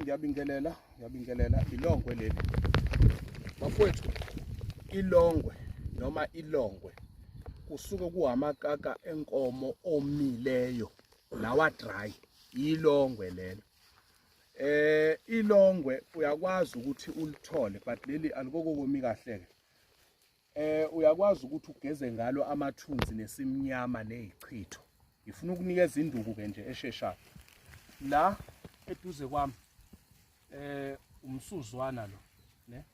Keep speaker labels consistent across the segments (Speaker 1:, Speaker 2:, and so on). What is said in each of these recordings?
Speaker 1: Ngiyabingelela, ngiyabingelela ilongwe leli. Bafowethu, ilongwe noma ilongwe kusuke kuhamakaka enkomo omileyo lawa dry, ilongwe lelo. Ilongwe uyakwazi ukuthi ulithole, but leli alikokomi kahle ke. Uyakwazi ukuthi ugeze ngalo amathunzi nesimnyama nezichitho. Ngifuna ukunikeza induku ke nje esheshayo. La eduze kwami umsuzwana lo, ne?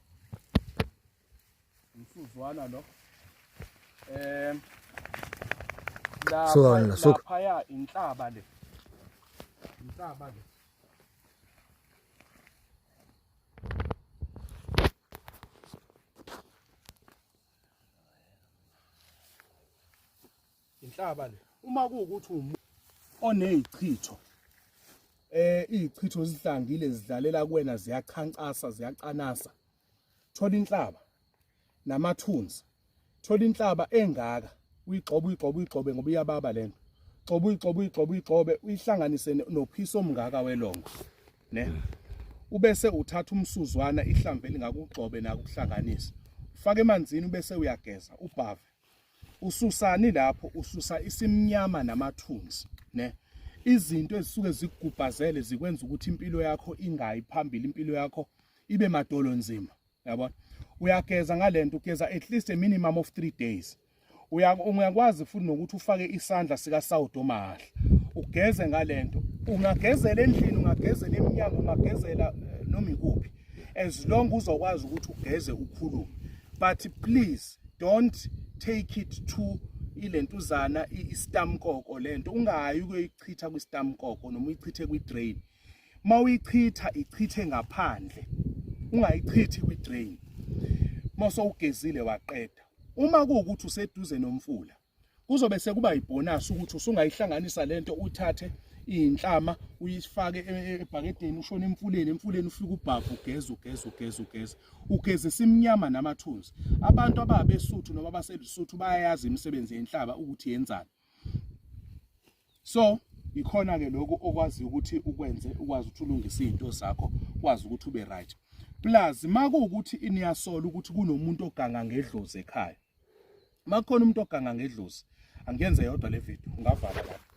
Speaker 1: Umsuzwana lo.
Speaker 2: Suka wena, suka.
Speaker 1: Lapha inhlaba le. Inhlaba le. Inhlaba le. Uma kuwukuthi onezichitho, izichitho zihlangile zidlalela kuwena, ziyachankasa, ziyacanasa. Thola inhlaba namathunzi. Thola inhlaba engaka, uyigxobe, uyigxobe, uyigxobe ngoba iyababa lento. Gxobe, uyigxobe, uyigxobe, uyigxobe, uyihlanganise nophiso omngaka welongo, ne? Ubese uthatha umsuzwana, ihlamvu elingakugxobe nakuhlanganisa, ufake emanzini, ubese uyageza, ubhave. Ususani lapho? Ususa isimnyama namathunzi, ne? Izinto ezisuke zikugubhazele zikwenza ukuthi impilo yakho ingayi phambili, impilo yakho ibe madolo nzima, yabona? Uyageza ngalento, ugeza at least a minimum of 3 days. Uyakwazi futhi nokuthi ufake isandla sika sawudo mahla, ugeze ngalento. Ungagezela endlini, ungagezela eminyango, ungagezela noma ikuphi, as long uzokwazi ukuthi ugeze ukhulume. But please don't take it to ilentuzana istamkoko lento, ungayi ukuyichitha kwistamkoko noma uyichithe kwi-drain. Mawuyichitha, ichithe ngaphandle, ungayichithi kwi-drain. Mawusowugezile waqeda, uma kuwukuthi useduze nomfula, kuzobe sekuba yibonus ukuthi usungayihlanganisa lento, uthathe inhlama uyifake ebhakedeni, ushone emfuleni, emfuleni ufike ubhavu, ugeze, ugeze, ugeze, ugeze, ugeze simnyama namathunzi. Abantu ababeSuthu noma abaseLusuthu bayayazi imisebenzi yenhlaba ukuthi yenzani. So ikhona ke lokho okwazi ukuthi ukwenze, ukwazi ukuthi ulungise izinto zakho, ukwazi ukuthi ube right. Plus makuwukuthi iniyasola ukuthi kunomuntu oganga ngedlozi ekhaya, makukhona umuntu oganga ngedlozi, angiyenze yodwa le video, ungavala lapho.